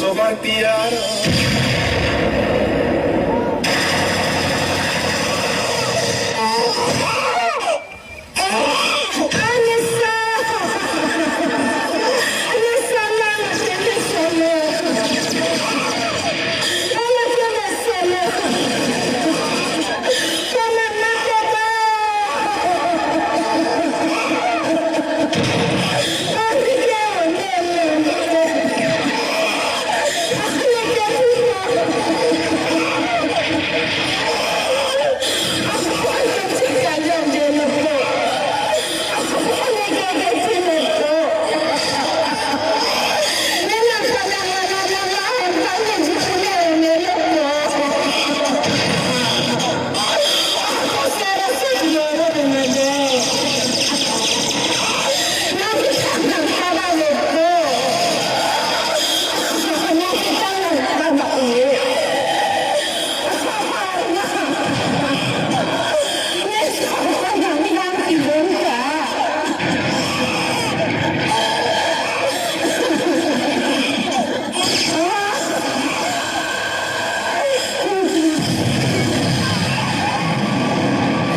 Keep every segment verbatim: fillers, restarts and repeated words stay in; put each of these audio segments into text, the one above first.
Tomar piar.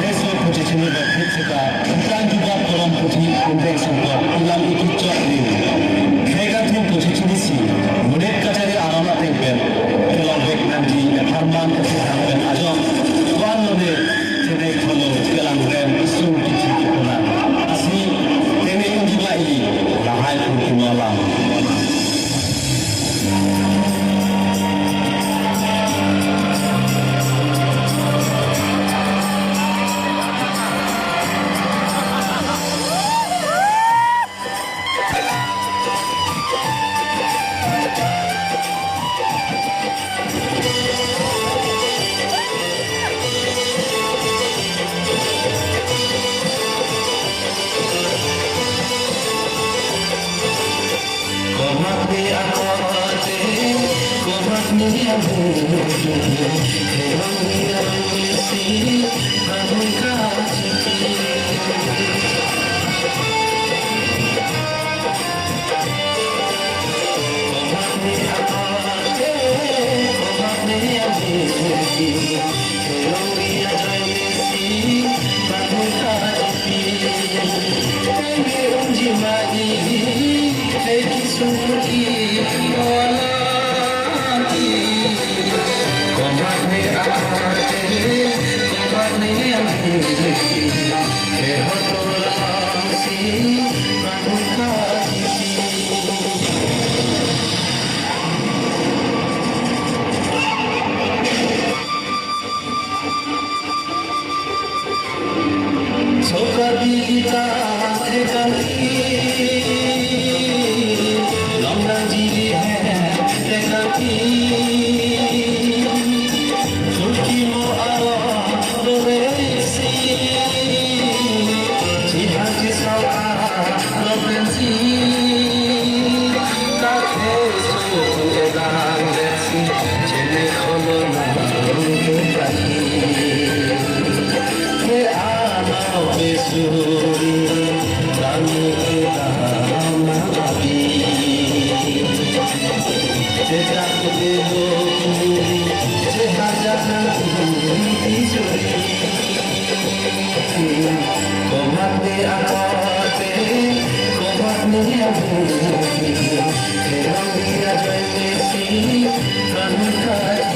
Heslo puthi chini ba phit seta, utang juga kolom puthi, indek songkok, ilam iki chok ring. Khei kathum puthi chini si, monit kachari aron ateng pen, kelong vek nangji, etharman kachethang pen ajok, wan lone, chenek kholo, kelang rem, isung kithi kipunan. Asi, tene ingji ma i, lahai pun kimalam. Komat ni akote, komat ni abu, komat ni abu si, komat ni kachipi. Komat ni akote, komat ni abu, Kelong ri ajoine si, bangkun kachipi. Teme unji ma i, teki sungki, ola ki. Komat ni akote, komat ni ami. Kehotolang si, bangkun kachipi. Soka bigita thekanti, longnang jili he thekanti. Suki mo aro doresi, sihang kisau aro pensi. Kakhe sung elang desi, chene kholo na rung ke pati. Ke ano ke suri, kami ke dama abi. Sejak ke dulu kuri, sehajat nanti suri. Komat ni akote, komat ni abu, komat ni ajoine si, pran kaji.